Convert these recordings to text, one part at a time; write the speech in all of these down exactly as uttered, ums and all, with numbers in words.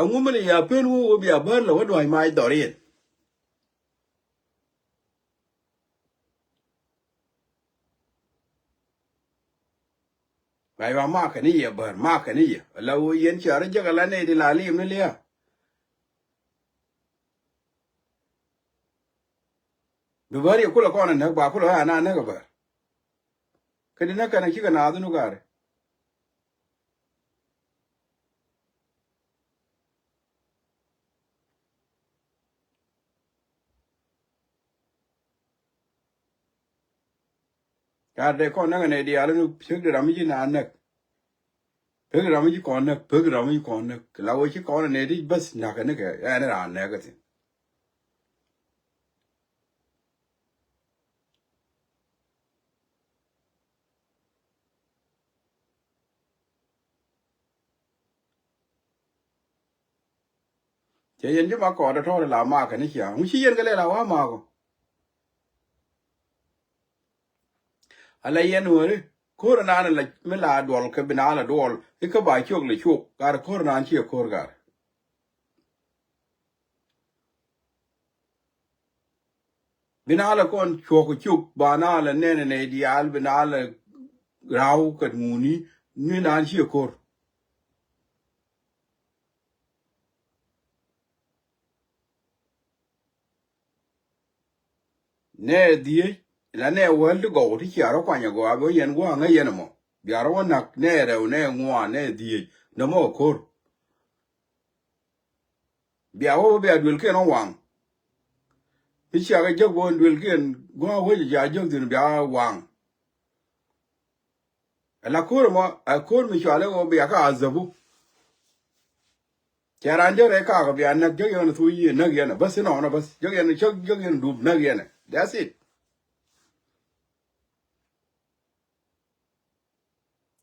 Ɛŋu mi lɛ ya pen wä wä bia bär lɛ wä dua̱c mac dhɔriɛn. Ba yua makɛ ni yɛ bär, makɛ ni yɛ. La wä yɛn cia rɔ jek ala nɛy di la lim ni lia̱a̱. Bi bär yɛ kulɛ kɔn ɛ näk, ba kulɛ ɣä ana näk ɛ bär. Kä di näk kɛn ɛ cikɛ naath ni gari. Car dee kɔn näk ɛ nɛy diaal ni pek di ram mi ci naath näk. Pek ram mi ci kɔn näk, pek ram mi ci kɔn näk. La wä ci kɔn ɛ nɛy di bäth näk ɛ ni kɛ ɛn raan näk ɛ thi̱n. Cɛ yɛn ji̱ ma kɔɔt ɛ tɔɔt ɛ la makɛ ni cia ŋu ci yɛn kɛ lɛl a wa makɔ. Ala yɛn wääri ko̱r naan la mi la duɔl kɛ bi naan la duɔl i̱ kä ba ciök lɛ ciök gar ko̱r naan ciɛ ko̱r gar. Bi naan la kɔn cuɔk ciök ba naan la nɛnɛ nɛy diaal bi naan la raw kɛ ŋuni ni naan ciɛ ko̱r. Nɛ dhiec la nɛ wäl ti gɔw ti cia rɔ kuany agɔaa bi wä yɛn gua̱a̱ŋä yɛn ɛmɔ bia rɔ wä nak nɛ rɛw nɛ ŋuan nɛ dhiec nɔmɔ ko̱r. Bia wä bia duelkiɛn wä waŋ. Ti ciakɛ jek bä duelkiɛn gua̱a̱ŋ wec cia jek thin bia waŋ. Ala ko̱r ɛmɔ a ko̱r mi cuali wä bia kä adhabu. Cɛ raan jek rɛy kakä bia näk jek yɛn thuc yiëë näk yɛn bäth inɔnɔ bäth jek yɛn cäk jek yɛn dup näk yɛn. That's it.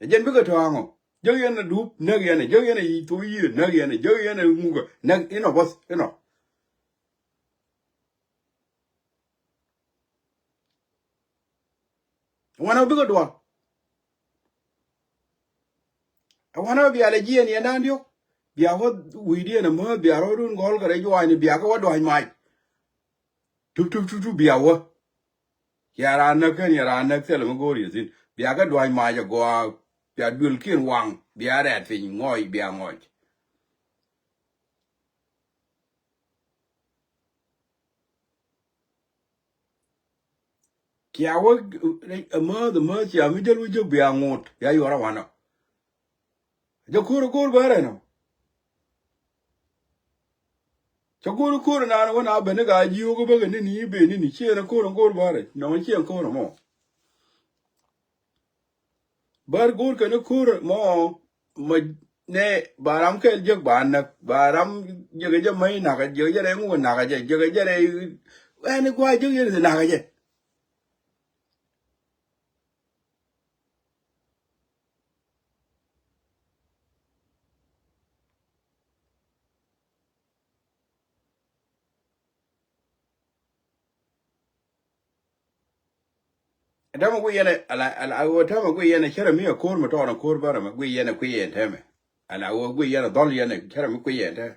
Ɛ jɛn bikɛ tɔ̱a̱ŋɔ jek yɛn dup näk yɛn jek yɛn yic thuc yiëë näk yɛn jek yɛn ŋukä näk inɔ bäth inɔ. Wanɛ bikɛ duɔl. Ɛ wanɛ bia lɛ jiɛn yɛn da̱a̱n diɔ̱k bia wä wi̱i̱diɛn ɛmääth bia rɔɔdun gɔ̱l kɛ rɛy juaacni bia kɛ wä dua̱c mac. Tup tup tup tup bia wä. Cia raan näk kän yɛn raan näk thilɛ mi go̱o̱r yɛ thi̱n bia kɛ dua̱c mac ɛ gɔaa. Bia duelkiɛn waŋ bia rɛɛt piny ŋɔc bia ŋɔc. Cia wä ɛmääth ɛmääth cia mi jäl wä jek bia ŋot bia yuɔr awanɔ. Jɛ ko̱r ko̱r bä rɛn ɔ. Cɛ ko̱r ko̱r naan wä na ben ni ka jiök bä kɛ ni ni ben ni ni ciɛ ni ko̱r ko̱r bä rɛn nɔ ciɛ ko̱r mɔ. Bär go̱o̱r kɛn ko̱r mɔ mɔ nɛ ba ram kɛl jek ba näk ba ram jek jɛ mäc nakä jek jɛ rɛy ŋuk nakä jɛ jek jɛ rɛy. Ɛn gua̱a̱c jek yɛn nakä jɛ. Tämɛ guic yɛn ala ala tämɛ guic yɛn cärɛ mi a ko̱r mi tɔɔr a ko̱r bärɛ mɛ guic yɛn kuic yɛn tämɛ. Ala wä guic yɛn dhɔl yɛn cärɛ mi kuic yɛn tämɛ.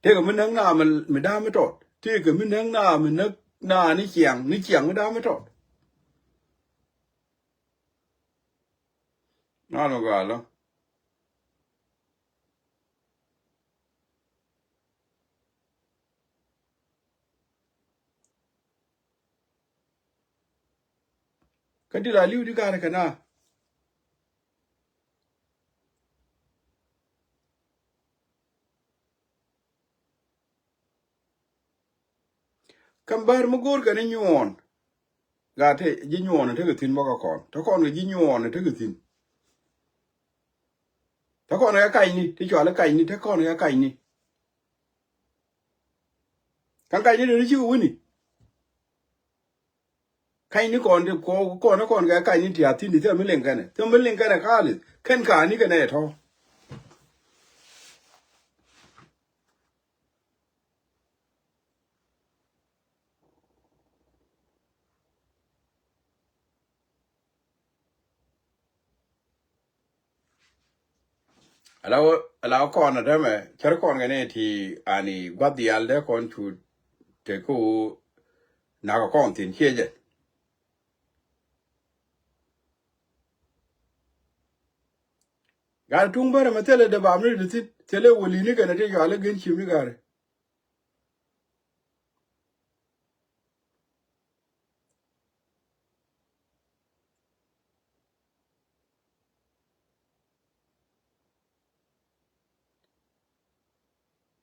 Tëëkɛ mi näk na mi da̱a̱ mi tɔt tëëkɛ mi näk na mi näk na ni ciaŋ ni ciaŋ mi da̱a̱ mi tɔt. Nɔnɔ gɔaa lɔ. Kä dil a li̱w di ga̱a̱r kɛ na. Kä bär mi go̱o̱r kɛn inyuɔɔn. Gat te ji̱ nyuɔɔn tekɛ thi̱n bä kä kɔn te kɔn kɛ ji̱ nyuɔɔn tekɛ thi̱n. Te kɔn kɛ kacni te cual kacni te kɔn kɛ kacni. Kä kacni te cikɛ wi̱ni. Kacni kɔn te kɔn kɔn kɛ kacni ti a thi̱n ti thil mi liŋ kɛnɛ thil mi liŋ kɛnɛ kalis kɛn ka̱a̱ni kɛnɛ tɔ̱. Ala wä, ala wä kɔn a dämɛ, cär kɔn kɛ ni ti ani gua̱th diaal dee kɔn cu te ku nak kɔn thin ciecɛ. Gat tuŋ bärɛ mɛ thilɛ dee bam ni ti thin, thilɛ wä li̱ni kɛn a ti yɔal i̱ gen cim ni gari.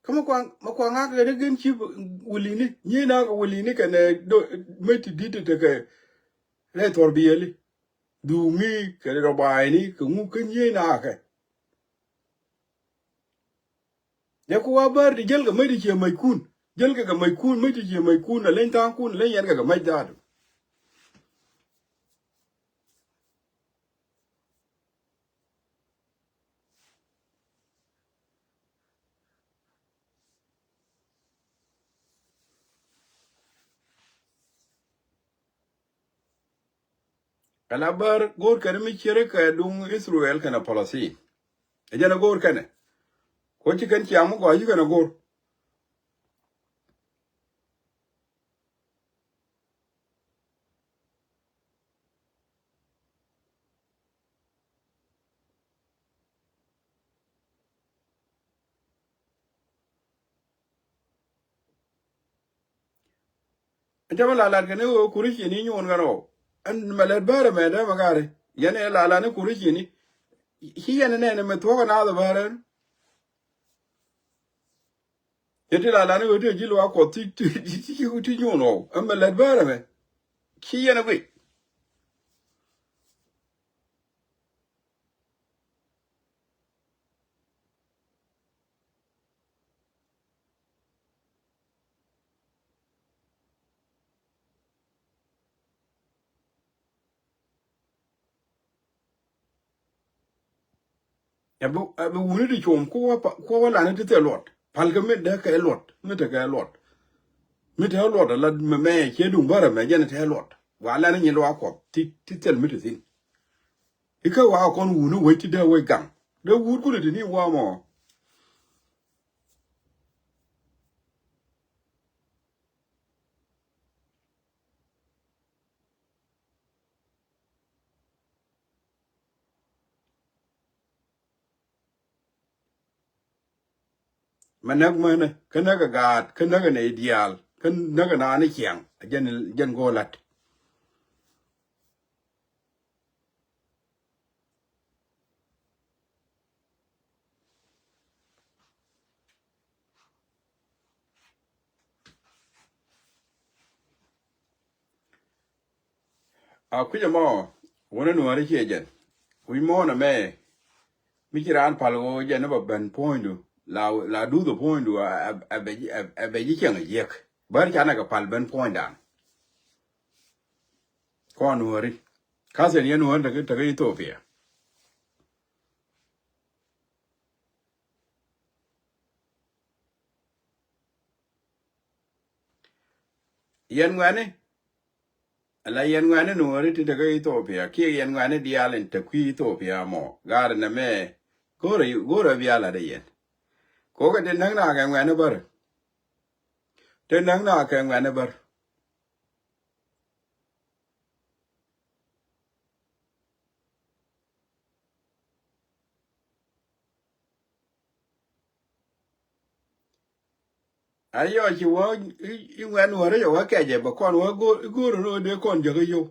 Kä mi kuaŋ, mi kuaŋ ŋak kɛ ri gen ci wulini, nyi na kɛ wulini kɛnɛ do, mɛ ti dit tekɛ rɛ thɔr bi yɛli. Dhumi kɛ rɔ baini kɛ ŋu kä nyi na kɛ. Jɛ ku wa bär di jäl kɛ mäc di ciɛ mäckun. Jäl kɛ kɛ mäckun, mäc di ciɛ mäckun, a leny tha̱a̱ŋkun, a leny yɛn kɛ kɛ mäc dhaadu. Kɛ la bär go̱o̱r kɛn mi cieri kɛ duŋ Israel kɛnɛ Palestine. Ɛ jɛn ɛ go̱o̱r kɛnɛ. Kuɔ ci kɛn ciaŋ mi gɔaa ci kɛn ɛ go̱o̱r. Ɛn tämɛ la lat kɛn i̱ ɣöö Kuricini nyuun kɛn ɣɔw. Ɛn mɛ lɛt bäärɛ mɛ dee mɛ gari. Yɛn ɛ la lat ni Kuricini. Ci yɛn ɛ nɛn ɛ mɛ thuɔ̱k ɛ naath ɛ bäärɛ. Yɛn ti la lat ni ɣöö ti ɛ ji̱ luaak Kuɔth ti, ti, ti, ti, ti nyuun ɣɔw. Ɛn mɛ lɛt bäärɛ mɛ. Ci yɛn ɛ guic. Ɛ bi, ɛ bi wuni ti com kuɔ wä pa, kuɔ wä lani ti thil luɔt. Pal kɛ mi dee kɛ luɔt, mi te kɛ luɔt. Mi te luɔt ala mɛ mɛ cɛ duŋ bärɛ mɛ jɛn te luɔt. Wa lani nyi luaak Kuɔth ti, ti thil mi te thin. Ikä wa kɔn wuni wec ti dee wec gaŋ. Dee wut kuni ti ni wa mɔ. Mɛ näk mänä, kä näk ɛ gaat, kä näk ɛ nɛy diaal, kä näk ɛ naan i̱ ciaŋ, ɛ jɛn, jɛn go̱o̱r la̱t. A kui̱c ɛmɔ wunɛ nuɔ̱ɔ̱ri ciɛ jɛn. Kui̱c mɔɔn ɛmɛ mi ci raan pal ɣöö jɛn ɛ bɛ ben puɔ̱nydu la, la duth ɛ puɔ̱nydu a, a, a bɛ ji̱, a, a bɛ ji̱ cieŋ ɛ jiäk. Bär canɛ kɛ pal ben puɔ̱nydan. Kɔn nuɔ̱ɔ̱ri. Kathɛn yɛn nuɔ̱ɔ̱ri tekä, tekä Ithiopia. Yɛn ŋuɛ̈ni, ala yɛn ŋuɛ̈ni nuɔ̱ɔ̱ri ti tekä Ithiopia kiɛ yɛn ŋuɛ̈ni diaal in te kui̱ Ithiopia mɔ, gaari nɛmɛ go̱o̱rɛ, go̱o̱rɛ bia lat ɛ yɛn. Kokɛ ti näk na kɛ ŋuɛ̈ni bär. Ti näk na kɛ ŋuɛ̈ni bär. A yɔ ci wä i̱, i̱ ŋuɛ̈n wä rɛy wä kɛcɛ bɛ kɔn wä go̱o̱r, i̱ go̱o̱r ni wä dee kɔn jäk i̱ yio̱w.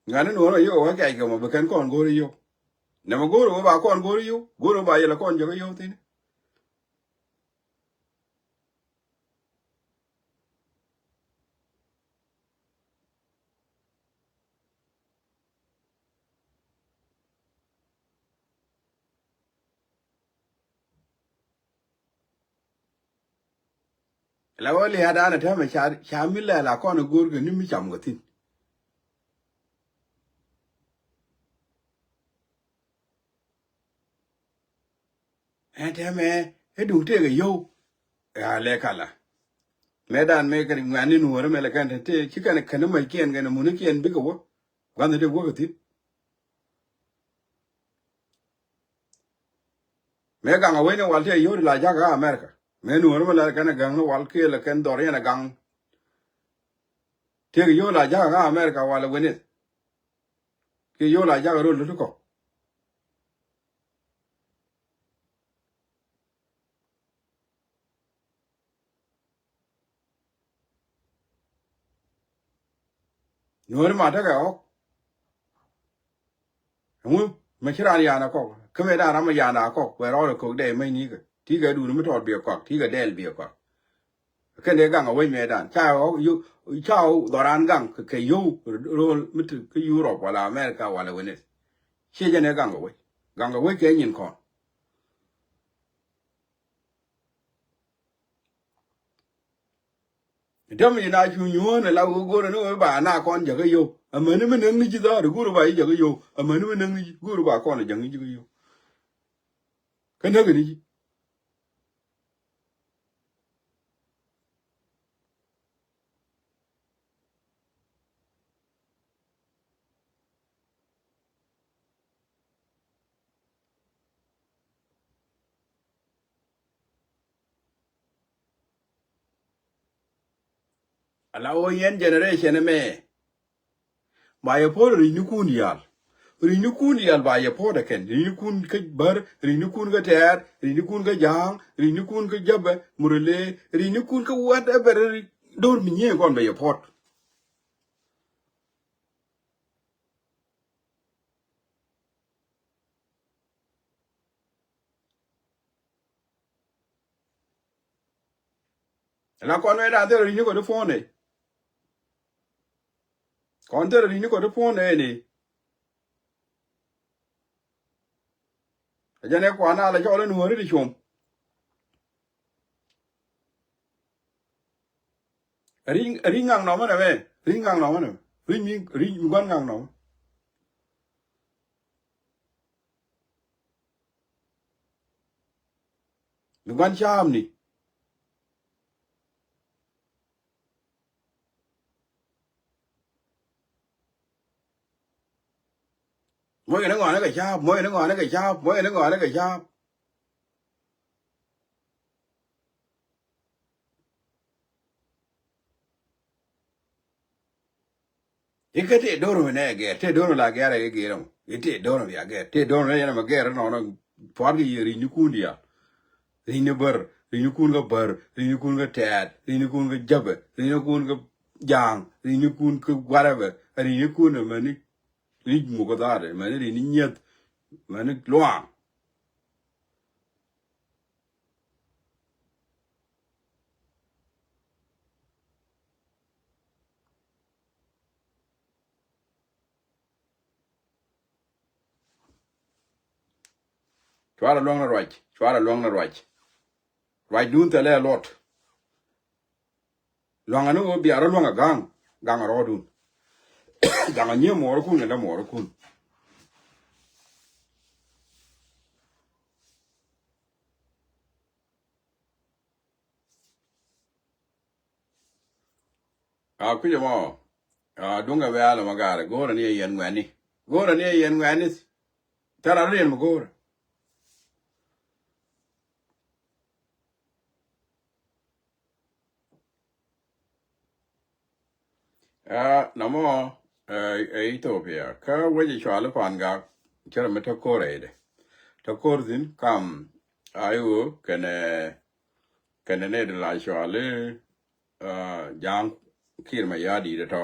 Ŋuɛ̈n ni wä rɛy wä kɛc kɛ mɔ bɛ kɛn kɔn go̱o̱r i̱ yio̱w. Nɛmɛ go̱o̱r wä ba kɔn go̱o̱r i̱ yio̱w, go̱o̱r wä ba yɛlɛ kɔn jäk i̱ yio̱w thi̱n. La wä lia̱a̱ danɛ täämɛ ca, ca mi lɛl a kɔn a go̱o̱r kɛ ni mi cam kɛ thi̱n. Ɛn tɛmɛ ɛ duŋ tëëkɛ yio̱w. Ɛ a lɛ kala. Mɛ dan mɛ kɛ ŋuɛ̈ni nuɔ̱ɔ̱rä mɛ lɛ kɛn te tëë ci kɛn kɛn mäc kiɛn kɛn muni kiɛn bikɛ wä. Gua̱nh te wä kɛ thi̱n. Mëë gaŋ a wec ni wal tëë yio̱w ti la jakä kä America. Mëë nuɔ̱ɔ̱ri mi la kɛn a gaŋ ni wal kiɛ la kɛn dhɔr yɛn a gaŋ. Tëë kɛ yio̱w la jakä kä America wal a wec ni. Kiɛ yio̱w la jakä rol ti kɔ. Nuɔ̱ɔ̱ri ma tekɛ ɣɔ̱k. Ɛŋu mɛ ci raan yan a kɔk kä mɛ dan ram a yan a kɔk kuɛ rɔɔdɛ kok dɛ mec nikɛ ti kɛ duun mi tɔɔt biɛ kɔak ti kɛ dɛɛl biɛ kɔak. Kɛn dee gaŋ a wec mɛ dan ca ɣɔ̱k yo ca ɣɔ̱k dhɔran gaŋ kɛ kɛ yo̱w ro̱o̱l mi ti kä Europe wala America wala wini. Ciɛ jɛn dee gaŋ a wec gaŋ a wec kɛ nyin kɔn. Däm yi na cu nyuɔ̱ɔ̱n ala wä go̱rä ni wä ba na kɔn jakä yio̱w. Amäni mi näk ni ji̱ dha̱a̱r go̱rä ba yi jakä yio̱w. Amäni mi näk ni ji̱ go̱rä ba kɔn jakä ji̱ kä yio̱w. Kä näk ni ji̱. Ala wä yɛn generation mɛ. Ba yɛ puɔt ri̱cnikun diaal. Ri̱cnikun diaal ba yɛ puɔt ɛ kɛn. Ri̱cnikun kä bär, ri̱cnikun kä tɛɛr, ri̱cnikun kä ja̱a̱ŋ, ri̱cnikun kä jäpɛ, murle, ri̱cnikun kä whatever. Do̱r mi nyiee kɔn bɛ yɛ puɔt. La kɔn wee dan thil ri̱cni kɔ ti puɔ̱n ɛ. Kɔn thil ri̱cni kɔ ti puɔ̱n ɛ ni. A jɛn ɛ kuan a la cɔl in wääri ti com. Ri̱c, ri̱c ŋaŋ nɔmä nɛ mɛ. Ri̱c ŋaŋ nɔmä nɛ mɛ. Ri̱c mi, ri̱c mi gua̱n ŋaŋ nɔmä. Mi gua̱n ca̱a̱mni. Moc kɛn iŋɔaani kɛ ca̱a̱p, moc kɛn iŋɔaani kɛ ca̱a̱p, moc kɛn iŋɔaani kɛ ca̱a̱p. Ikä tëë do̱r mi nɛ gɛr, tëë do̱r mi la gɛr ɛ gɛr ɛmɔ. Ikä tëë do̱r mi bia gɛr, tëë do̱r mi nɛ yɛn ɛmɛ gɛr inɔnɔ. Pua̱t kɛ yɛ ri̱cnikun diaal. Ri̱cni bär, ri̱cnikun kä bär, ri̱cnikun kä tɛɛt, ri̱cnikun kä jäpɛ, ri̱cnikun kä ja̱a̱ŋ, ri̱cnikun kä whatever. Ri̱cnikun ɛmɛni ri̱c muk kä dha̱a̱t, ɛmɛni ri̱cni nyieth, ɛmɛni luaaŋ. Cuarɛ luäŋ ni ruac, cuarɛ luäŋ ni ruac. Ruacdun thilɛ luɔt. Luaŋä ni ɣöö bia rɔ luäŋä ga̱a̱ŋ, ga̱a̱ŋ rɔɔdun. Ga̱a̱ŋ nyiee muɔɔrikun kɛnɛ muɔɔrikun. A kui̱c ɛmɔ. A duŋ kɛ bɛ alɛ mɔ gaarɛ go̱o̱rɛ ni ɛ yɛn ŋuɛ̈ni. Go̱o̱rɛ ni ɛ yɛn ŋuɛ̈ni. Thɛr a riɛn mɔ go̱o̱rɛ. Ɛ nɔmɔ ɛ Ethiopia kä wec ɛ cuali pan gak. Cärɛ mi te ko̱r ɛ idɛ te ko̱r thi̱n kam. A iwö kɛnɛ kɛnɛ nɛ di la cuali. Ja̱a̱ŋ Kiir Mayardit ɛ tɔ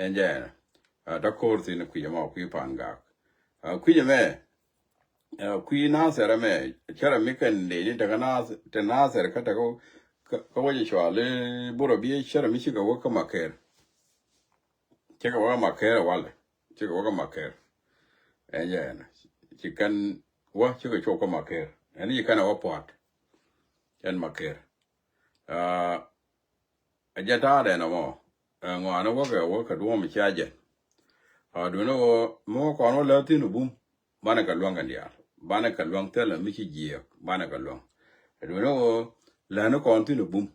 ɛn jɛ ɛnɛ. Te ko̱r thi̱n kui̱c ɛmɔ kui̱ pan gak. Kui̱c ɛmɛ kui̱ Nathɛr ɛmɛ. Cärɛ mi kɛn dee ni tekɛ Nathɛr kä tekɛ kä wec ɛ cuali burɛ bi cärɛ mi cikɛ wä kä Makɛr. Cikɛ wä kä Makɛr ɛ walɛ. Cikɛ wä kä Makɛr. Ɛn jɛ ɛnɛ ci kɛn wä cikɛ cop kä Makɛr ɛn ci kɛn ɛ wä pua̱t. Ɛn Makɛr. Aa, ɛ jɛ ta̱a̱dɛ nɔmɔ. Ɛ ŋɔaani wäkɛ wäkɛ duɔ̱ɔ̱m cia jɛ. Aa, duundɛ ɣöö mi wä kɔn wä lääk thi̱n ɛ bum. Banɛ kɛ luäŋ kɛn diaal. Banɛ kɛ luäŋ thilɛ mi ci jiɛɛk. Banɛ kɛ luäŋ. Ɛ duundɛ ɣöö lääkni kɔn thi̱n ɛ bum.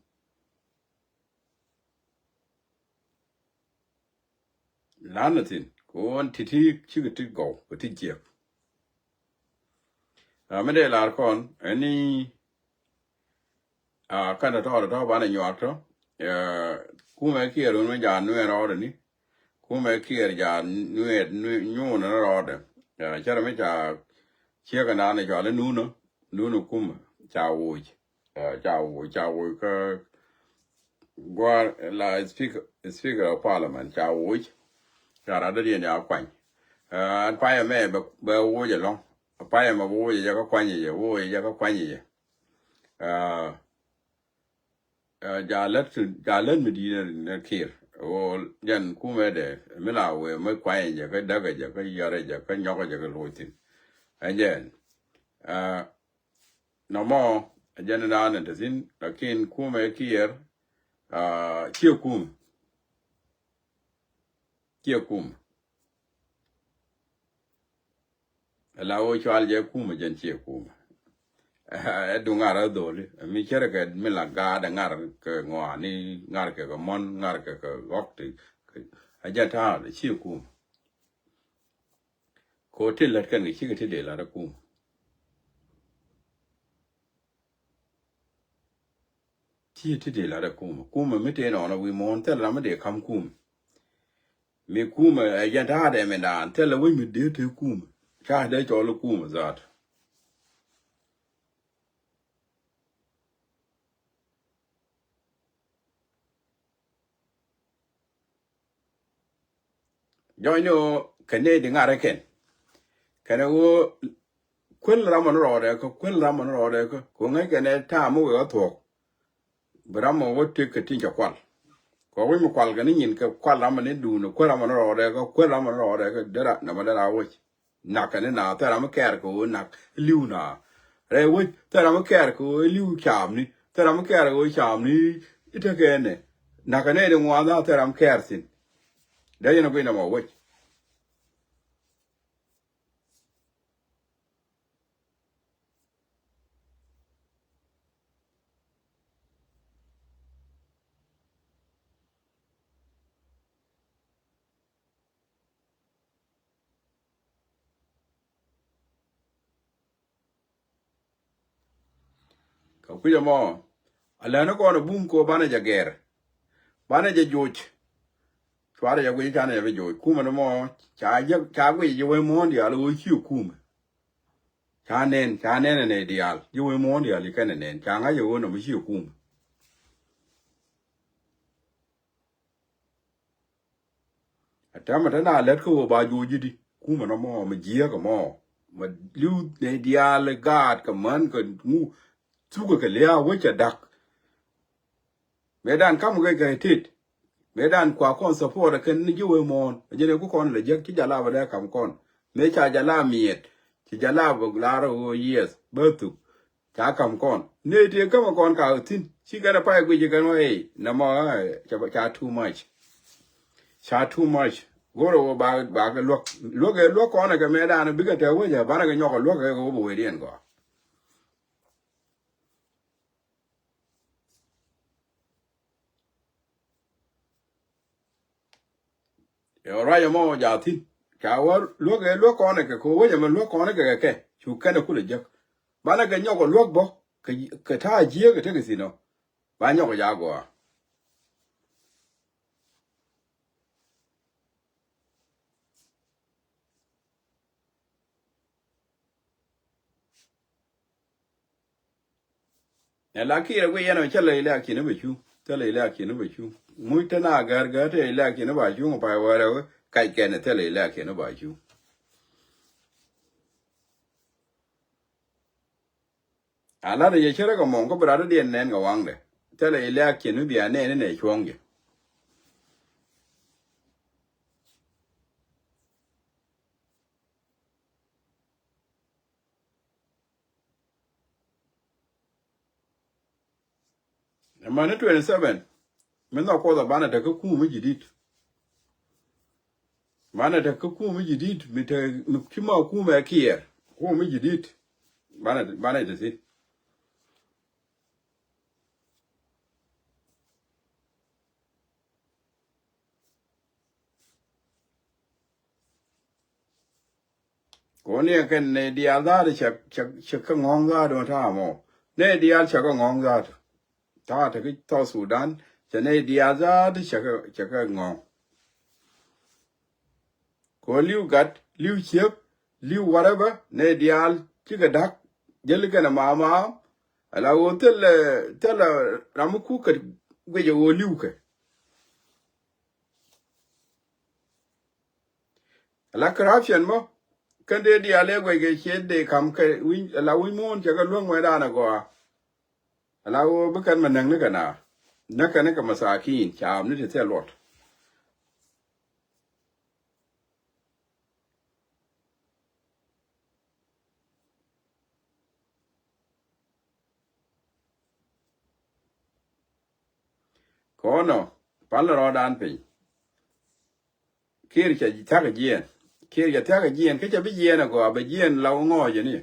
La̱nɛ thi̱n kɛ ɣöö ɛn ti̱ti̱ cikɛ ti gɔw kɛ ti jiɛk. Ɛ, mi dee lar kɔn ɛni, ɛ, kɛn tɔ̱tɔ̱ tɔ̱tɔ̱ banɛ nyuak tɔ. Ɛ, kumɛ Kiir wun mi ja nuɛɛr rɔɔdɛ ni. Kumɛ Kiir ja nuɛɛr nyuun rɔɔdɛ. Ɛ, cärɛ mi ca ciek ɛnan cɔal i̱ Nunɔ, Nunɔ kumɛ ca woc. Ɛ, ca woc, ca woc kä gua̱a̱r la speaker, speaker of parliament ca woc. Ca rat dädiɛn ca kuany. Ɛ, an payɛ mɛ bɛ, bɛ woc ɛlɔ̱ŋ. Payɛ mɛ bɛ woc ɛ jɛ kä kuany ɛ jɛ, woc ɛ jɛ kä kuany ɛ jɛ. Ɛ, ɛ, ja lät, ja lät mi di̱i̱t nɛ Kiir. Ɣöö jɛn kumɛ dɛ mi la wee mi kuany ɛ jɛ, kä däk ɛ jɛ, kä yär ɛ jɛ, kä nyɔk ɛ jɛ, kä loc thi̱n. Ɛ jɛn. Ɛ, nɔmɔ ɛ jɛn in daan in te thi̱n, lakin kumɛ Kiir, aa, ciɛ kumɛ. Ciɛ kumɛ. Ɛ la wä cual jɛ kumɛ, jɛn ciɛ kumɛ. Ɛ duŋ ŋa̱r ɛ dholi, ɛ mi cärɛ kɛ mi la gaat ɛ ŋa̱r kɛ ŋɔaani, ŋa̱r kɛ kɛ mɔn, ŋa̱r kɛ kɛ ɣɔk ti. Ɛ jɛn ta̱a̱ ciɛ kumɛ. Ko ti lät kɛn kɛ cikɛ ti dee lat ɛ kum. Ti ti dee lat ɛ kum. Kum mi tëë nɔnɔ wi̱i̱ muɔ̱ɔ̱n thilɛ ram mi dee ka̱m kum. Mi kum ɛ jɛn ta̱a̱dɛ mi daan thilɛ wec mi dee te kum. Ca dee cɔl kum zaat. Jɔ̱ɔ̱ny ni ɣöö kɛ nɛy di ŋa̱r ɛ kɛn. Kɛnɛ ɣöö kuel ram ɔ ni rɔɔdɛ kä, kuel ram ɔ ni rɔɔdɛ kä, kɛ ɣöö ŋäc kɛnɛ ta̱a̱ mi wëë ɣä thuɔ̱k. Bi ram ɔ wä tëk kɛ tin cɛ kual. Kɛ ɣöö wi̱c mi kual kɛ ni nyin kɛ kual ram ɔ ni duun, kuel ram ɔ ni rɔɔdɛ kä, kuel ram ɔ ni rɔɔdɛ kä, dee ra, nɛmɛ dee ra wec. Nak kɛn ni na thil ram mi kɛɛr kɛ ɣöö nak li̱w na. Rɛy wec thil ram mi kɛɛr kɛ ɣöö li̱w caamni. Thil ram mi kɛɛr kɛ ɣöö caamni i̱ tekɛ nɛ. Nak kɛn ni di ŋuan na thil ram kɛɛr thi̱n. Dee yɛn a guic nɔmɔ wec. Kɛ kui̱c ɛmɔ a lɛn ni kɔn ɛ bum ko banɛ jɛ gɛr. Banɛ jɛ joc. Cuarɛ jɛ guic canɛ jɛ bi joc. Kumɛ ni mɔ ca jɛ, ca guic jɛ wee muɔ̱ɔ̱n diaal ɣöö ci kumɛ. Ca nɛn, ca nɛn ɛ nɛy diaal. Jɛ wee muɔ̱ɔ̱n diaal jɛ kɛn ɛ nɛn. Ca ŋa̱c ɛ ɣöö nɔmɔ ci kumɛ. Ɛ tɛmɛ te na lät kä ɣöö ba juɔc ji̱ di kumɛ nɔmɔ mi jiääk ɛmɔ. Mi li̱w nɛy diaal gaat kɛ män kɛ ŋu. Thukɛ kɛ lia̱a̱ wec cɛ da̱k. Mëë dan kam kɛ kɛ tet. Mëë dan kua kɔn support ɛ kɛn ni ji̱ wee muɔ̱ɔ̱n. Ɛ jɛn ɛ ku kɔn lɛ jiäk ci jalab ɛ dee kam kɔn. Mëë ca jalab miɛt. Ci jalab ɛ lar ɛ ɣöö yes bä thuk. Ca ka̱m kɔn. Nɛy tëë kämɛ kɔn ka thi̱n. Ci kɛn ɛ pay guic kɛn wä ey. Nɛmɔ, ɛ, ca, ca too much. Ca too much. Go̱rɛ wä ba, ba kɛ luäk. Luäk ɛ luäk kɔn ɛ kɛ mëë danɛ bikɛ tɛk wecä. Banɛ kɛ nyɔk ɛ luäk ɛ kɛ wä bɛ wecdiɛn gɔaa. Ɛ ruac ɛmɔ jaa thi̱n. Ca wä luäk ɛ luäk kɔn ɛ kɛ kɛ wecä mɛ luäk kɔn ɛ kɛ kɛ kɛ. Cu kɛn ɛ kulɛ jek. Banɛ kɛ nyɔk ɛ luäk bä. Kɛ, kɛ ta̱a̱ jiääk ɛ tekɛ thi̱n ɔ. Ba nyɔk ɛ jaa gɔaa. Ɛ la Kiir ɛ guic yɛn ɔ cä lɛ ilɛ a kiɛn i̱ bɛ cuŋ. Thilɛ ilɛ a kiɛn i̱ bɛ cuŋ. Muc te na gär gär te ilɛ a kiɛn i̱ ba cuŋ ɛ pay wärɛ wä kac kɛn ɛ thilɛ ilɛ a kiɛn i̱ ba cuŋ. A lat ɛ yɛ cärä kɛ mɔŋ kä bi rat dɔ̱diɛn nɛn kɛ waŋdɛ. Thilɛ ilɛ a kiɛn i̱ bia nɛn inɛ cuɔ̱ŋ jɛ. Ɛmɛni twenty seven mi nhɔk Kuoth ɛ banɛ te kä kum mi ji̱ di̱t. Banɛ te kä kum mi ji̱ di̱t mi te mi ci ma kum ɛ Kiir kum mi ji̱ di̱t. Banɛ, banɛ te thi̱n. Koni kɛn nɛy diaal dhaat cɛ, cɛ, cɛ kɛ ŋɔ̱ŋ dhaat ɔ ta̱a̱ mɔ. Nɛy diaal cɛ kɛ ŋɔ̱ŋ dhaat. Ta̱a̱ te kä South Sudan, cɛ nɛy diaal dhaat cɛ kɛ, cɛ kɛ ŋɔ̱ŋ. Kɛ ɣöö li̱w gat, li̱w ciek, li̱w whatever, nɛy diaal cikɛ da̱k, jäli kɛnɛ mama, ala ɣöö thilɛ, thilɛ ram mi kukɛ guic ɛ ɣöö li̱w kɛ. Ala corruption mɔ, kɛn dee diaal ɛ guic kɛ ciet dee kam kɛ wi̱ny, ala wi̱ny muɔ̱ɔ̱n cɛ kɛ luäŋ wɛɛdan agɔaa. Ala ɣöö bi kɛn mɛ näk ni kɛ na, näk kɛn ni kɛ masakin, caam ni ti thil luɔt. Kɔnɔ, pal rɔɔdan piny. Kiir cɛ thia̱k jiɛɛn. Kiir cɛ thia̱k jiɛɛn, kä cɛ bi jiɛɛn agɔaa, bɛ jiɛɛn la ŋɔɔcɛ ni.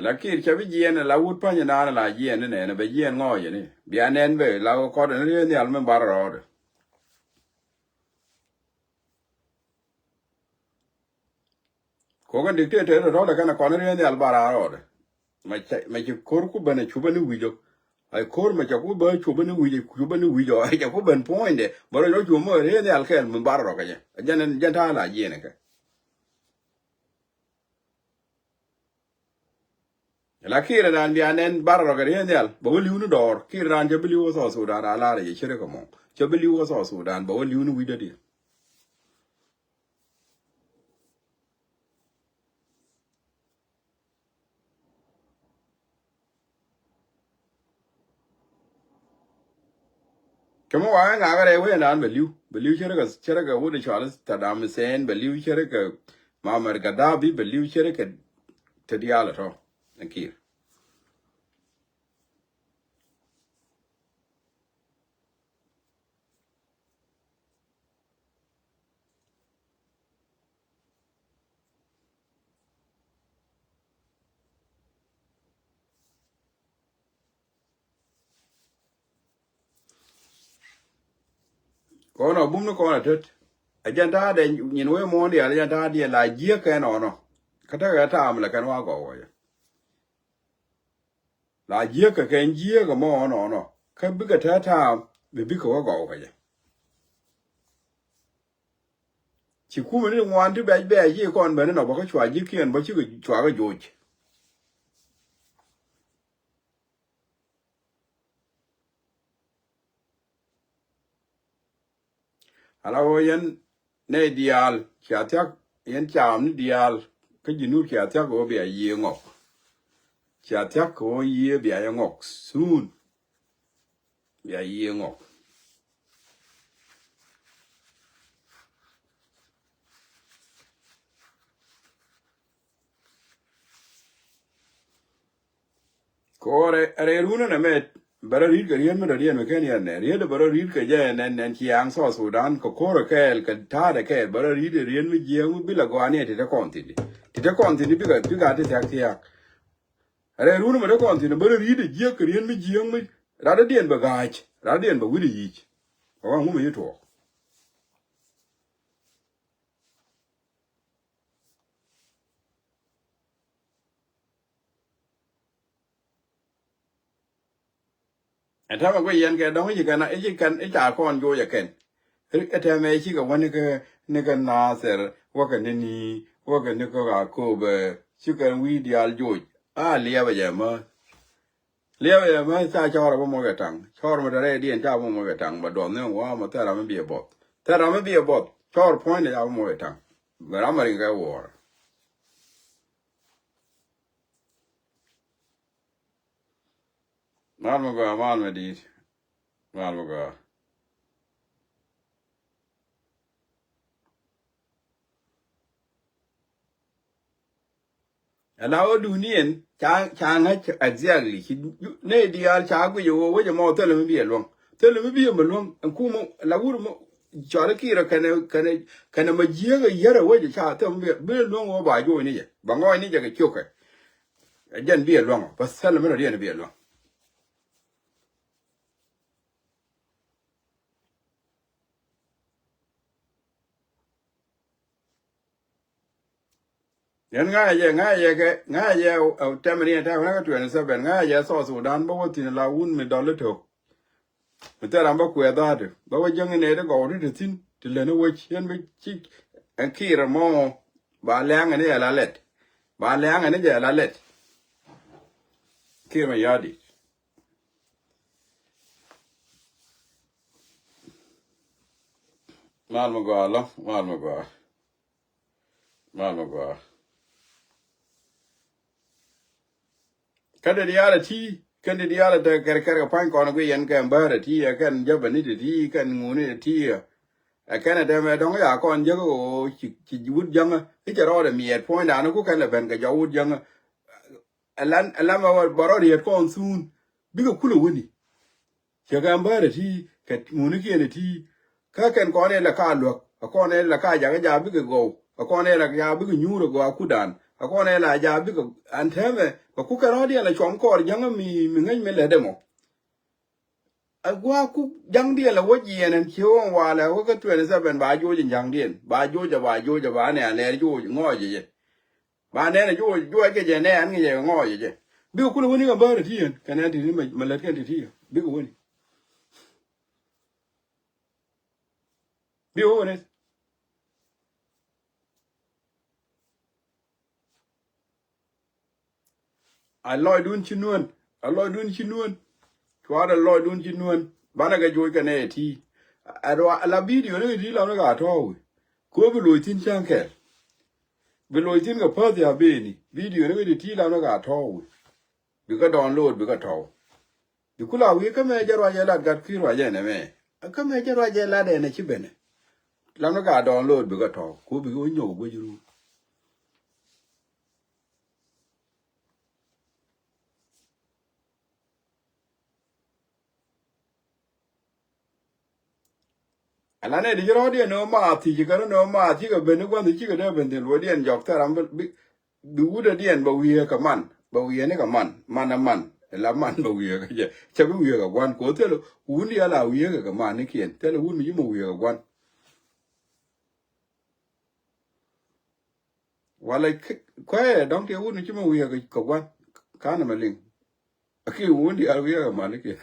La Kiir cɛ bi jiɛɛn, la wut pa̱ny naan la jiɛɛn ni nɛn, bɛ jiɛɛn ŋɔɔcɛ ni. Bia nɛn bɛ la kɔt ni riee nhial mi bar rɔɔdɛ. Kokɛn dictator rɔɔdɛ kɛn kɔn riee nhial bar rɔɔdɛ. Mɛ cɛ, mɛ cɛ ko̱r ku ben a cupä ni wi̱c ɔ. Ay ko̱r mɛ cɛ ku ben a cupä ni wi̱c ɔ, cupä ni wi̱c ɔ. Ay cɛ ku ben puɔ̱nydɛ. Bä rɔ cupä mɔ riee nhial kɛɛl mi bar rɔ kɛ jɛ. Jɛn, jɛn ta̱a̱ la jiɛɛn kɛ. La Kiir dan bia nɛn bar rɔ kɛ riee nhial, bɛ wä li̱w ni dɔɔr. Kiir dan cɛ bi li̱w kä South Sudan, a lar yɛ ce̱tkɛ mɔ. Cɛ bi li̱w kä South Sudan, bɛ wä li̱w ni wi̱cdä diɛ. Kɛ mi wa̱a̱ ŋa̱k rɛy wee naan bɛ li̱w, bɛ li̱w ce̱tkɛ, ce̱tkɛ wut i̱ cɔal i̱ Saddam Hussein, bɛ li̱w ce̱tkɛ Muammar Gaddafi, bɛ li̱w ce̱tkɛ ti diaal ɛ tɔ. Ɛ Kiir. Kɔn a bum ni kɔn a tet. A jɛn ta̱a̱dɛ nyin wee muɔ̱ɔ̱n diaal, a jɛn ta̱a̱diɛn la jiääk kɛn ɔnɔ. Kä tekɛ ta̱a̱m lɛ kɛn wa gɔw wä jɛ. La jiääk kɛ kɛn jiääk ɛmɔ ɔnɔnɔ. Kä bikɛ tɛ̱t ta̱a̱m bi bikɛ wä gɔw kɛ jɛ. Ci kumɛ ni ŋuan ti bɛc bɛc ci kɔn ben inɔ bä kä cua ji̱kiɛn bä cikɛ cua kɛ joc. Ala ɣöö yɛn nɛy diaal cia thia̱k, yɛn caam ni diaal kä Junub cia thia̱k ɣöö bia yiëë ŋɔk. Cia thia̱k ɣöö yiëë bia yɛ ŋɔk soon. Bia yiëë ŋɔk. Ko̱rɛ rɛy run ɛn ɛmɛ bɛ rɔ ri̱t kɛ riet mi dɔ̱diɛn mi ken yɛn nɛ riet bɛ rɔ ri̱t kɛ jɛ nɛn nɛn ciaŋ South Sudan kɛ ko̱rɛ kɛɛl kɛ ta̱a̱dɛ kɛɛl bɛ rɔ ri̱t riet mi jiɛɛŋ mi bilɛ gɔaa ni ɛ ti te kɔn thi̱n di ti te kɔn thi̱n di bikɛ bikɛ a ti thiak thiaak. Rɛy run ɛmɛ te kɔn thi̱n bɛ rɔ ri̱t jiɛk kɛ riet mi jiɛɛŋ mi rat dɔ̱diɛn bɛ ga̱a̱c rat dɔ̱diɛn bɛ wi̱cdɛ yic. Kɛ ɣɔn ŋumɛ yi tuɔɔk. Ɛ täämɛ guic yɛn kɛ dɔ̱ŋ i̱ ci kɛn i̱ ci kɛn i̱ ca kɔn joc ɛ kɛn. Ɛ täämɛ i̱ cikɛ wä nikɛ nikɛ Nathir wäkɛ ni ni wäkɛ nikɛ Akobɛ cikɛ wi̱i̱ diaal joc. A liɛpɛ jɛ mä. Liɛpɛ jɛ mä ca cɔɔr ɛ bä muɔc kɛ taŋ cɔɔr mɛ te rɛydiɛn ca bä muɔc kɛ taŋ bɛ duɔth ni ŋuamɛ thɛr ram mi biɛ buɔth thɛr ram mi biɛ buɔth cɔɔr puɔ̱nydɛ ca bä muɔc kɛ taŋ. Bɛ ram mɛ riŋ kɛ wuɔɔr. Mal mi gɔaa mal mi di̱i̱t. Mal mi gɔaa. Ala wä duniɛn ca ca ŋa̱c exactly ci nɛ diaal ca guic wä wecɛ mɔ thilɛ mi biɛ luäŋ. Thilɛ mi biɛ mi luäŋ ɛn kumä la wur mɔ. Cɔal i̱ Kiir ɛ kɛnɛ kɛnɛ kɛnɛ ma jiääk ɛ yär ɛ wec ɛ ca thɛm bi bi luäŋ wä ba joc ni jɛ ba ŋɔɔc ni jɛ kɛ ciökɛ. Ɛ jɛn bi ɛ luäŋ ɔ bä thɛl mi rɔ diɛn bi ɛ luäŋ. Yɛn ŋa̱cɛ jɛ, ŋa̱cɛ jɛ kɛ, ŋa̱cɛ jɛ, ɛ, tɛmɛ ni ɛ tɛmɛ ni kɛ twenty seven, ŋa̱cɛ jɛ South Sudan bä wä thi̱n la wun mi dɔl i̱ to̱k. Mi thil ram bä kuɛth dha̱a̱t bä wä jäŋ inɛ ti gɔw ti ti thi̱n ti leni wec yɛn bi ci ɛn Kiir mɔ. Ba lɛŋ ɛn jɛ la lɛt. Ba lɛŋ ɛn jɛ la lɛt. Kiir mɛ ya̱di̱t. Mal mi gɔaa lɔ, mal mi gɔaa. Mal mi gɔaa. Kä dee diaal ɛ ti, kɛn dee diaal ɛ te kɛr kɛr kɛ pa̱ny kɔn gui yɛn kɛn bäär ɛ ti, ɛ kɛn jäbäni ti ti, kɛn ŋuni ti ɛ. Ɛ kɛn ɛ tɛmɛ dɔ̱ŋ ya kɔn jäk ɣöö ci, ci wut jäŋä i̱ cɛ rɔɔdɛ miɛɛt puɔ̱nydan ku kɛn lɛ ben kɛ jɔk wut jäŋä. Ɛ lan, ɛ lan bɛ rɔɔd yɛt kɔn thuun bikɛ kulɛ wäni. Cɛ kɛ ɛn bäärɛ ti kɛ ŋunikiɛn ti. Kä kɛn kɔn ilɛ ka luäk, ɛ kɔn ilɛ ka jakä ja bikɛ gɔw, ɛ kɔn ilɛ ja bikɛ nyuur ɛ gɔaa kudan, ɛ kɔn ilɛ ja bikɛ ɛn tɛmɛ kɛ ku kɛn rɔ̱diɛn lɛ cuɔm kɔɔr ja̱ŋä mi, mi ŋäc mi lɛt ɛmɔ. Ɛ gua̱a̱ ku ja̱ŋdiɛn lɛ wä jiɛɛn ɛn ci ɣöö walɛ wä kä twenty seven ba joc in ja̱ŋdiɛn, ba joc ɛ, ba joc ɛ, ba nɛ alɛɛr joc ŋɔɔc ɛ jɛ. Ba nɛn ɛ juɔc, juɔc kɛ jɛ nɛn kɛ jɛ ŋɔɔc ɛ jɛ. Bikɛ kulɛ wä ni kɛ bäär ɛ ti yɛn kɛ nɛn ti ni mɛ lät kɛn ti ti yɛ bikɛ wä ni. Bikɛ wä ni. A lɔcdun ci nuän, a lɔcdun ci nuän. Cuarɛ lɔcdun ci nuän banɛ kɛ juɔc kɛ nɛ ɛ ti. Ɛ rɔ a la bidio ni kɛ ti lam ni ka tɔ̱ɔ̱wi. Ko bi loc thi̱n cäŋ kɛl. Bi loc thi̱n kɛ päth ya beni bidio ni kɛ ti ti lam ni ka tɔ̱ɔ̱wi. Bikɛ download bikɛ tɔ̱w. Bi kula wi̱i̱ kä mɛ jɛ ruacɛ lat gat kui̱ ruacɛ nɛ mɛ. Kä mɛ jɛ ruacɛ lat ɛn ɛ ci benɛ. Lam ni ka download bikɛ tɔ̱w ku bikɛ wä nyɔk guec ru. Ala nɛ di ci rɔɔdiɛn ni ɣä maath thiec ci kɛn ni ɣä maath cikɛ ben ni gua̱nh cikɛ dee ben thi̱n luɔ̱diɛn jɔk thɛr ram bi, bi wut adiɛn bɛ wiee kɛ man, bɛ wiee ni kɛ man, man ɛ man, ila man bɛ wiee kɛ jɛ, cɛ bi wiee kɛ gua̱n ko̱ thilɛ wun diaal a wiee kɛ kɛ man ni kiɛn, thilɛ wun mi ci mɔ wiee kɛ gua̱n. Walɛ kuɛɛ dɔ̱ŋ tiɛ wun mi ci mɔ wiee kɛ gua̱n, kanɛ mɛ liŋ. Aki wun diaal wiee kɛ man ni kiɛn.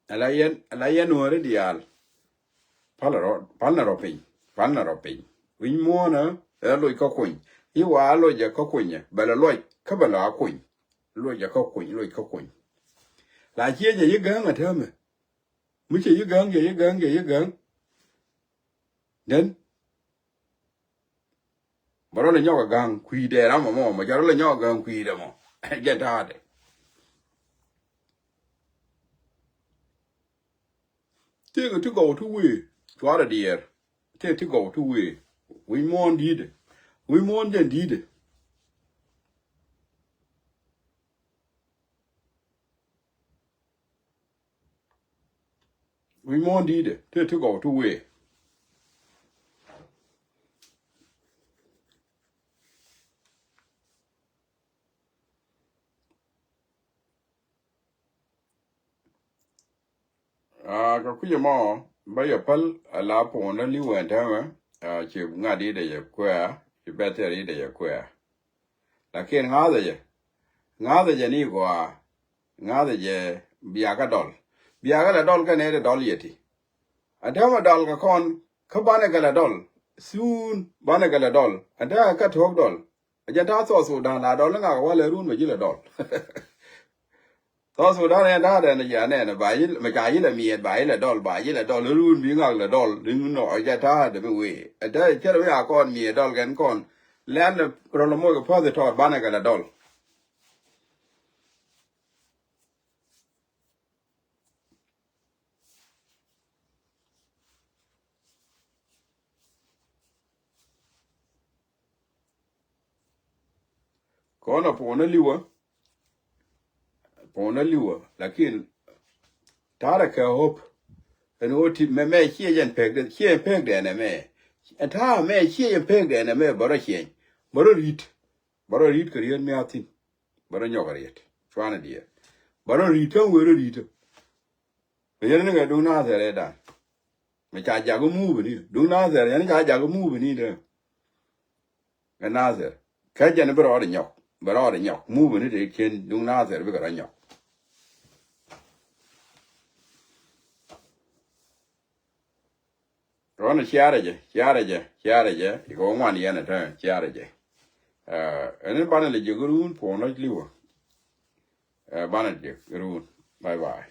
Ala yɛn, ala yɛn nuɔ̱ɔ̱ri diaal. Pal rɔ, pal na rɔ piny, pal na rɔ piny. Wi̱ny muɔ̱ɔ̱nä ɛ loc kä kuny. I̱ wa loc ɛ kä kuny ɛ bɛ lɛ loc kä bɛ lɛ a kuny. Loc ɛ kä kuny, loc kä kuny. La ciec ɛ yi gäŋ ɛ täämɛ. Mi cɛ yi gäŋ, cɛ yi gäŋ, cɛ yi gäŋ. Then bɛ rɔ lɛ nyɔk ɛ ga̱ŋ kui̱dɛ ram ɛmɔ, mɔ ca rɔ lɛ nyɔk ɛ ga̱ŋ kui̱dɛ mɔ. Jɛ ta̱a̱dɛ. Tëëkɛ ti gɔw ti wëë cuarɛ diɛɛr. Tëëkɛ ti gɔw ti wëë. Wi̱c muɔ̱ɔ̱n di̱i̱dɛ. Wi̱c muɔ̱ɔ̱n jɛn di̱i̱dɛ. Wi̱c muɔ̱ɔ̱n di̱i̱dɛ tëë ti gɔw ti wëë. Aa, kɛ kui̱c ɛmɔ bä yɛ päl a la puɔ̱nä li̱w ɛn täämɛ. Aa, ci ŋa̱t i̱dɛ yɛ kuɛ̈ɛ̈, ci bɛ̈th tɛr i̱dɛ yɛ kuɛ̈ɛ̈. Lakin ŋa̱thɛ jɛ, ŋa̱thɛ jɛ ni gɔaa, ŋa̱thɛ jɛ biakä dɔl. Biakä lɛ dɔl kɛnɛ ti dɔl yɛ ti. Ɛn täämɛ dɔl kɛ kɔn kä banɛ kɛ lɛ dɔl. Thuun banɛ kɛ lɛ dɔl. Ɛn täämɛ kä tuɔ̱k dɔl. Ɛ jɛn ta̱a̱ South Sudan la dɔl ni ŋak walɛ run mɛ ji̱ lɛ dɔl. South Sudan ɛn ta̱a̱ dɛn ɛ jɛ anɛn ɛ ba ji̱ mɛ ca ji̱ lɛ miɛt ba ji̱ lɛ dɔl ba ji̱ lɛ dɔl run bi ŋak lɛ dɔl. Rin nɔ ɛ jɛ ta̱a̱ dɛ mi wee ɛ tɛ cɛ lɛ mi a kɔn miɛt dɔl kɛn kɔn. Lɛn rɔl moc kɛ päth itɔɔt banɛ kɛ lɛ dɔl. Kɔn a puɔ̱nä li̱wä, puɔ̱nä li̱wä, lakin ta̱rɛ kɛ hope. Ɛn ɣöö ti mɛ mɛ ciɛ jɛn pek dɛ, ciɛ pek dɛ nɛ mɛ. Ɛn ta̱a̱ mɛ ciɛ yɛ pek ɛn ɛmɛ bä rɔ ciɛny. Bä rɔ ri̱t. Bä rɔ ri̱t kɛ riet mi a thi̱n. Bä rɔ nyɔk kɛ riet. Cuanɛ diɛ. Bä rɔ ri̱t kä wee rɔ ri̱t. Kɛ yɛn ni kɛ duŋ Nathɛr ɛ dan. Mɛ ca jak mubi ni duŋ Nathɛr yɛn ca jak mubi ni dee. Kɛ Nathɛr kä jɛn bi rɔɔd nyɔk. Bi rɔɔd nyɔk mubi ni dee cien duŋ Nathɛr bikɛ rɔ nyɔk. Rɔn ciarɛ jɛ ciarɛ jɛ ciarɛ jɛ ikɛ wä ŋuan yɛn ɛ tɛ ciarɛ jɛ. Ɛn in banɛ lɛ jɛ kɛ ruun puɔn lɔc liwä. Banɛ jɛ kɛ ruun. Bye bye.